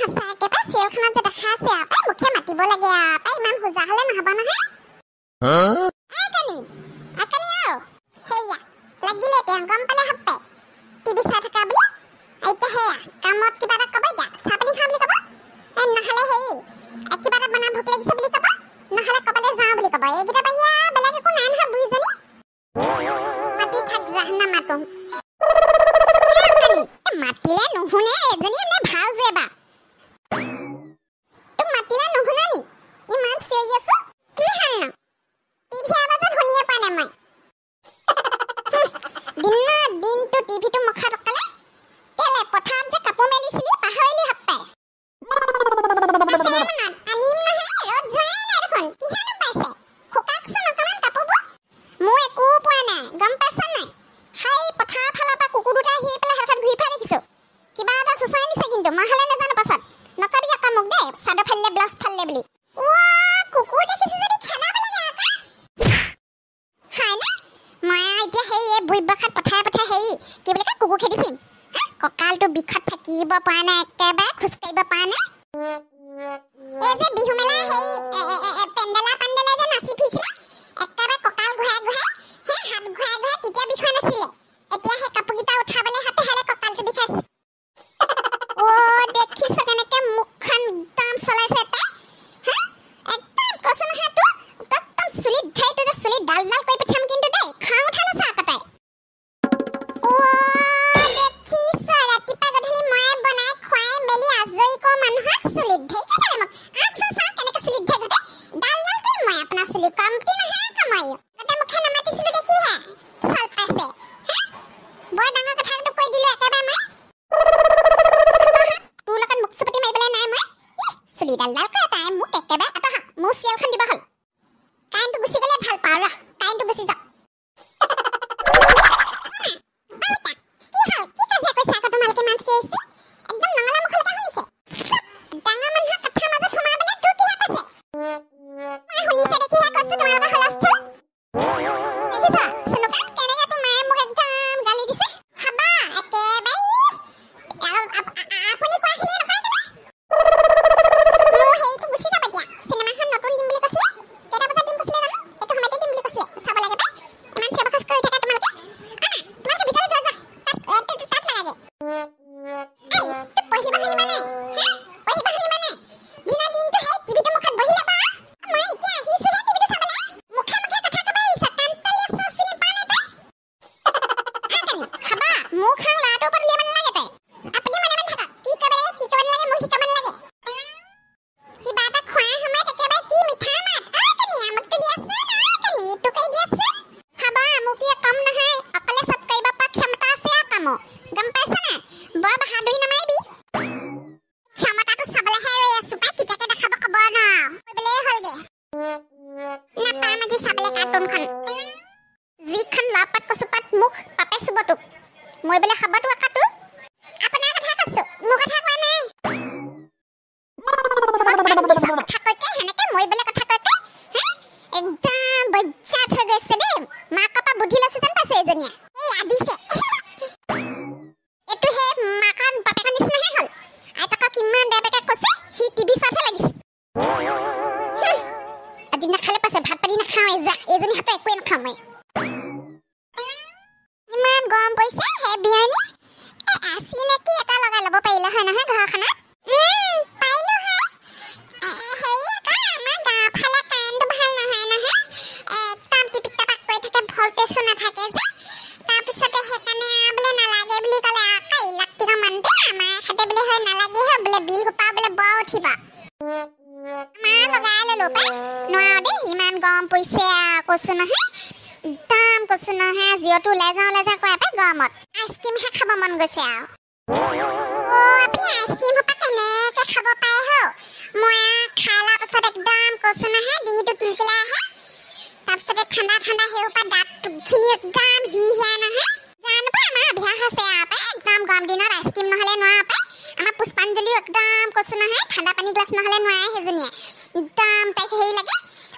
সঁচাকে পাই চিৰিয়েলখনত যে দেখাইছে আৰু পাই মুখে মাতিব লাগে আৰু পাই ইমান সোজা হ'লে নহ'ব নহয়। আকানি আকানি আৰু সেয়া লাগিলে তেওঁ গম পালে হপ্পাই টিভি চাই থকা বুলি। এতিয়া সেয়া কামত কিবা এটা ক'ব, এতিয়া চাহ পানী খাওঁ বুলি ক'ব, নহ'লে হেৰি কিবা এটা বনা ভোক লাগিছে বুলি ক'ব, নহ'লে ক'বালৈ যাওঁ বুলি ক'ব। এইকেইটা বাহিৰা বেলেগ একো নাই নহয় বুঢ়ীজনী। মাতি থাক যা, নামাতো। মাতিলে নুশুনে এজনী, মানে ভাল যে এবাৰ তোক মাতিলে নুশুনা নি? ইমান চিঞৰি আছো কি হ'ল ন? টিভি আৱাজত শুনিয়ে পোৱা নাই মই। দিনৰ দিনটো টিভিটো মুখত অকলে কেলে পথাৰত যে কাপোৰ মেলিছিলি পাহৰিলি হপ্পাই? আনিম নহয়, ৰ'দ যোৱাই নাই দেখোন, কিহেনো পাইছে? শুকাকচোন অকণমান কাপোৰবোৰ। মোৰ একো পোৱা নাই গম পাইছ নাই? সেই পথাৰৰ ফালৰ পৰা কুকুৰ দুটা আহি পেলাই সিহঁতত ঘূৰি ফুৰা দেখিছো, কিবা এটা চুচৰাই নিছে কিন্তু মই হ'লে নাজানো। পাছত নকবি আকৌ মোক দেই চাদৰ ফালিলে ব্লাউজ ফালিলে বুলি। কুকুৰ দেখিছো যদি খেদাব লাগে আকৌ, হয়নে? মই এতিয়া সেই এই বুঢ়ী বৰষাত পথাৰে পথাৰে হেৰি কি বুলি কয় কুকুৰ খেদি ফুৰিম। কঁকালটো বিষত থাকিব পৰা নাই, একেবাৰে খোজকাঢ়িব পৰা নাই। এই যে বিহু মেলা সেই পেণ্ডেলা পাণ্ডেলা যে নাচি ফুৰিছিলে, একেবাৰে কঁকাল ঘূৰাই ঘূৰাই সেই হাত ঘূৰাই ঘূৰাই তেতিয়া বিষোৱা নাছিলে, এতিয়া সেই কাপোৰকেইটা উঠাবলৈ হাতে হালে কঁকালটো বিষাইছে। অ' দেখিছ কেনেকে মুখখন একদম চলাইছে তাই, হা একদম কৈছো নহয় তোৰ একদম চুলিত ধৰি যে চুলিত ডাল ডাল কৰি পঠিয়াম কিন্তু দেই, খং উঠা নাছে আকৌ তাই। অ' দেখিছ ৰাতিপুৱা গধূলি মই বনাই খুৱাই মেলি আজৰি কৰোঁ মানুহক, চুলিত ধৰি কটালে মোক। আহচোন চাওঁ কেনেকে চুলিত ধৰি ঘটে, ডাল ডাল কৰিম মই আপোনাৰ চুলি, কমটি নহয় আকৌ ময়ো। গোটেই মুখে নামাতিছিলো দেখিহে চল পাইছে। বৰ ডাঙৰ কথাটো কৈ দিলো একেবাৰে মই। তোৰ লগত মুখ চুপতি মাৰিবলৈ নাই মই। চুলি ডাল ডাল কৰে তাই মোক একেবাৰে। আঁতহা, মোৰ চিৰিয়েলখন দিব হ'ল। কাৰেণ্টটো গুচি গ'লে ভাল পাওঁ, ৰহ কাৰেণ্টটো গুচি যাওক। কি হ'ল, কি কাজিয়া কৰিছা আকৌ তোমালোকে? ইমান চিঞৰিছে একদম নঙলা মুখলৈকে শুনিছে। ডাঙৰ মানুহৰ কথাৰ মাজত সোমাবলৈ তোৰ কিহে পাইছে? মই শুনিছে দেখিহে কৈছো তোমালোকৰ হুলস্থুল। দেখিছ চুনুকা কেনেকে তোৰ মায়ে মোক একদম গালি দিছে? খাবা একেবাৰে। আপুনি কোৱাখিনি নকয় কেলে? মোৰ হেৰিটো গুচি যাব এতিয়া। চিনেমাখন নতুন দিম বুলি কৈছিলে, কেইটা বজাত দিম কৈছিলে জানো? এইটো সময়তে দিম বুলি কৈছিলে, চাব লাগে পাই। ইমান চিঞৰ বাখৰ কৰি থাকা তোমালোকে। তোমালোকে ভিতৰলৈ যোৱা, যোৱা তাত লাগাগে। এই তোক পঢ়িব শুনিবা নাই? হা পঢ়িব শুনিবা নাই? দিনৰ দিনটো সেই টিভিটোৰ মুখত বহি ল'বা। মই এতিয়া আহিছোহে টিভিটো চাবলৈ, মুখে মুখে কথা ক'ব আহিছ, কাণতলীয়া চোচ চিনি পাৱ নে তই? আকানি খাবা মোৰ খং ল'ৰাটোৰ ওপৰত উলিয়াব নালাগে তই। আপুনি মনে মনে থাকক, কি কৰিব লাগে কি কৰিব নালাগে মোক শিকাব নালাগে। কিবা এটা খোৱাৰ সময়ত একেবাৰে কি মিঠা মাত, আকানি আমুকটো দিয়াচোন, আকানি ইটো কৰি দিয়াচোন। খাবা মোক কি কম নহয়, অকলে চব কৰিব পৰা ক্ষমতা আছে আকৌ মোৰ, গম পাইছ নাই? বৰ বাহাদুৰি নামাৰিবি। ক্ষমতাটো চাবলৈহে ৰৈ আছো পাই, কেতিয়াকে দেখাব ক'ব নোৱাৰো, কৰিবলেই হ'লগে। নাপাম আজি চাবলৈ কাৰ্টুনখন, যিখন লাপাত কচুপাত মুখ পাপে চুব তোক, মৰিবলৈ খাবতো আকৌ তোৰ। আপোনাৰ কথা কৈছো, মোৰ কথা কোৱা নাই। কথা কৈকে সেনেকে মৰিবলৈ কথা কৈকে হে একদম বজ্জাত হৈ গৈছে দেই। মাকৰ পৰা বুদ্ধি লৈছে যেন পাইছো এজনীয়ে। এই আদিছে এইটো সেই মাকৰ বাপেকৰ নিচিনাহে হ'ল। আইতাকক কিমান বেয়া বেয়াকে কৈছে, সি টিভি চোৱাতহে লাগিছে। আজি নাখালে পাইছে ভাত পানী নাখাওঁ, যা এইজনী হাতত একোৱে নাখাওঁ মই। ইমান গৰম পৰিছে হে বিয়নী, এই আচি নেকি এটা লগাই ল'ব পাৰিলে হয় নহয় ঘৰখনত। পাৰিলো হয়। হেৰি আকৌ আমাৰ গাঁৱৰ ফালে কাৰেণ্টটো ভাল নহয় নহয়, একদম টিপিক টাপাক কৰি থাকে, ভল্টেজো নাথাকে যে। তাৰপিছতে সেইকাৰণে বোলে নালাগে বুলি ক'লে আকৌ ইলেক্ট্ৰিকৰ মানুহটোৱে, আমাৰ হাতে বোলে হয় নালাগে হয় বোলে, বিল সোপা বোলে বৰ উঠিব। আমাৰ লগাই ল'লো পাই, নোৱাৰো দেই ইমান গৰম পৰিছে কৈছো নহয়, একদম কৈছো নহয় জিঅ'টো ওলাই যাওঁ ওলাই যাওঁ কৰে পাই গৰমত। আইচক্ৰীমহে খাব মন গৈছে আৰু। অ' আপুনি আইচক্ৰীম সোপা কেনেকে খাব পাৰে হৌ? মই খাই লোৱাৰ পাছত একদম কৈছো নহয় ডিঙিটো কিলকিলাই আহে, তাৰপিছতে ঠাণ্ডা ঠাণ্ডা সেই সোপা দাঁতখিনি একদম হিহিয়াই নহয়। জানো পাই আমাৰ অভ্যাস আছে আৰু পাই, একদম গৰম দিনত আইচক্ৰীম নহ'লে নোৱাৰো পাই। আমাৰ পুষ্পাঞ্জলিও একদম কৈছো নহয় ঠাণ্ডা পানী গ্লাছ নহ'লে নোৱাৰে সেইজনীয়ে, একদম তাইক হেৰি লাগে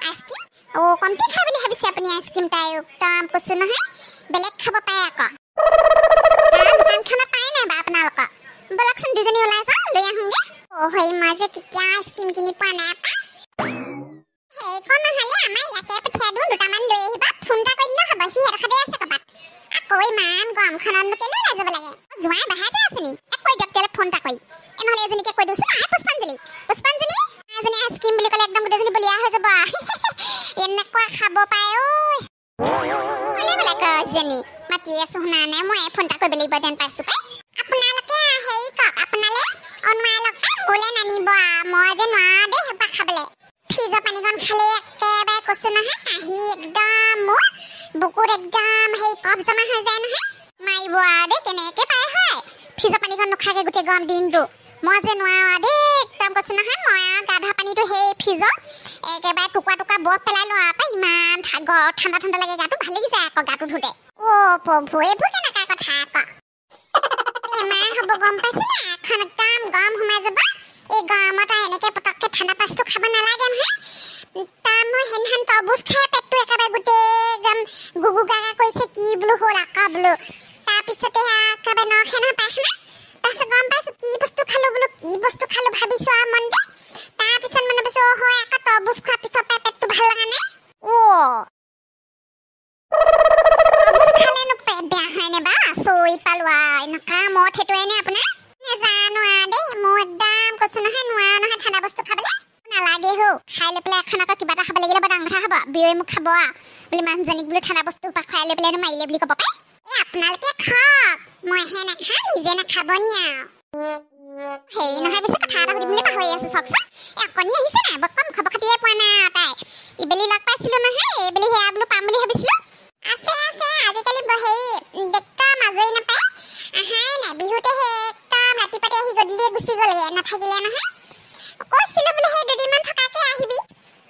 আইচক্ৰীম। অ' কমটি খাই বুলি ভাবিছে আপুনি আইচক্ৰীম? তাই একদম কৈছো নহয় বেলেগ খাব পাৰে আকৌ। দোকানখনত পায় নাই বাৰু আপোনালোকৰ? বলকচোন দুজনী ওলাই যাওঁ, লৈ আহোঁগে। অ' হেৰি, মই যে কেতিয়াও আইচক্ৰীম কিনি পোৱা নাই পাই। সেইখন নহ'লে আমাৰ ইয়াকে পঠিয়াই দিওঁ, দুটামান লৈ আহিবা। ফোন এটা কৰি দিলেও হ'ব, সি সেইডোখৰতে আছে ক'ৰবাত। আকৌ ইমান গৰমখনতনো কেলৈ ওলাই যাব লাগে? জোঁৱাই বাহিৰতে আছে নি? কৈ দিয়ক তেতিয়াহ'লে ফোন এটা কৰি। এই নহ'লে এজনীকে কৈ দিওঁচোন। আই পুষ্পাঞ্জলি, পুষ্পাঞ্জলি, এজনী আইচক্ৰীম বুলি ক'লে একদম গোটেইজনী বলিয়া হৈ যাব। এনেকুৱা খাব পায় ঐ। ক'লে বোলে কজনী মাতি আছো, শুনা নাই? মই ফোন এটা কৰিব লাগিব যেন পাইছো পাই। আপোনালোকে হেৰি কৰক, আপোনালে অনুৱাই লওক পাই, মোলে নানিব। মই যে নোৱাৰো দেই সেইসোপা খাবলৈ। ফ্ৰিজৰ পানীকণ খালে একেবাৰে কৈছো নহয়, কাহি একদম মোৰ বুকুত একদম সেই কফ জমা হৈ যায় নহয়। মাৰিব আৰু দেই, কেনেকে পায় হয় ফ্ৰিজৰ পানীকণ নোখাকে গোটেই গৰম দিনটো। মই যে নোৱাৰো দেই, একদম কৈছো নহয়। মই আৰু গা ধোৱা পানীটো সেই ফ্ৰিজৰ একেবাৰে টুকুৰা টুকুৰা বৰফ পেলাই লওঁ আৰু পাই। ইমান ঠাণ্ডা ঠাণ্ডা লাগে গাটো, ভাল লাগি যায় আকৌ গাটো ধুতে। অ' প্ৰভু, এইবোৰ কেনেকুৱা কথা আকৌ? বেমাৰ হ'ব গম পাইছে নে? এখন একদম গৰম সোমাই যাব। এই গৰমত আৰু এনেকে পটককে ঠাণ্ডা পাচটো খাব নালাগে নহয়। তাৰ মই সেইদিনাখন তৰবুজ খাই পেটটো একেবাৰে গোটেই একদম গুগু গাগা কৰিছে, কি বোলো হ'ল আকৌ বোলো। তাৰপিছতে একেবাৰে নৰখে নহয় পায়খানা। তাৰপিছত গম পাইছো কি বস্তু খালো বোলো, কি বস্তু খালো ভাবিছো আৰু মনতে। তাৰপিছত মানে ভাবিছো, অ' হয় আকৌ তৰবুজ খোৱাৰ পিছত পাই পেটটো ভাল লগা নাই। অ' তৰবুজ খালেনো পেট বেয়া হয়নে বাৰু? আচৰিত পালো আৰু। এনেকুৱা মদ সেইটোৱে নে আপোনাৰ? নাজানো আৰু দেই, মোৰ একদম কৈছো নহয় নোৱাৰো নহয় ঠাণ্ডা বস্তু খাবলৈ। নালাগে হৌ, খাই লৈ পেলাই এখন আকৌ কিবা এটা খাব লাগিলে বৰ ডাঙৰ কথা হ'ব। বিয়ৈ মোক খাব আৰু বুলি মানুহজনীক বোলো ঠাণ্ডা বস্তু খুৱাই লৈ পেলাই মাৰিলে বুলি ক'ব পাই। এই আপোনালোকে খাওক, মইহে নাখাওঁ, নিজে নাখাব নি আৰু। হেৰি নহয়, পিছে কথা এটা সুধিম বুলি পাহৰি আছো। চাওকচোন, এই অকণি আহিছে নাই? বৰ্তমান খবৰ খাতিয়ে পোৱা নাই আৰু। তাই ইবেলি লগ পাইছিলো নহয়, এইবেলি সেয়া বোলো পাম বুলি ভাবিছিলো। আছে আছে, আজিকালি হেৰি একদম আজৰি নাপায়, আহাই নাই। বিহুতে সেই একদম ৰাতিপুৱাতে আহি গধূলিয়ে গুচি গ'লগে, নাথাকিলে নহয়। কৈছিলো বোলো সেই দুদিনমান থকাকে আহিবি,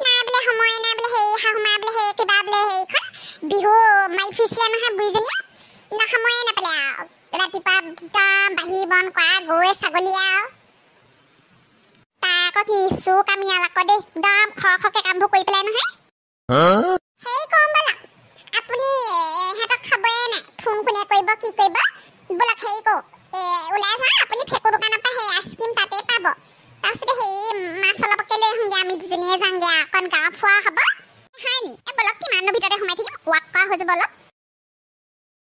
নাই বোলে সময় নাই বোলে। সেই শাহুমা বোলে সেই কিবা বোলে সেইখন বিহু মাৰি ফুৰিছিলে নহয় বুঢ়ীজনীয়ে, না সময়ে নাপালে আৰু। ৰাতিপুৱা একদম বাঢ়ি বন কৰা গৈ ছাগলী আৰু। তাই আকৌ কিছু কামিয়াল আকৌ দেই, একদম খৰ খৰকে কামবোৰ কৰি পেলাই নহয়। সেই কম ব'লক, আপুনি ইহঁতক খাবয়ে নাই, ফোন কোনে কৰিব কি কৰিব? ব'লক হেৰি কৰো, ওলাই যাওঁ। আপুনি ফেকু দোকানৰ পৰা সেই আইচক্ৰীম তাতে পাব। তাৰপিছতে সেই মাছ অলপকে লৈ আহোঁগে, আমি দুজনীয়ে যাওঁগে, অকণ গাঁও ফুৰা হ'ব। হয় নি? এই ব'লক, কিমাননো ভিতৰতে সোমাই থাকিম, ৱাক কৰা হৈ যাব অলপ।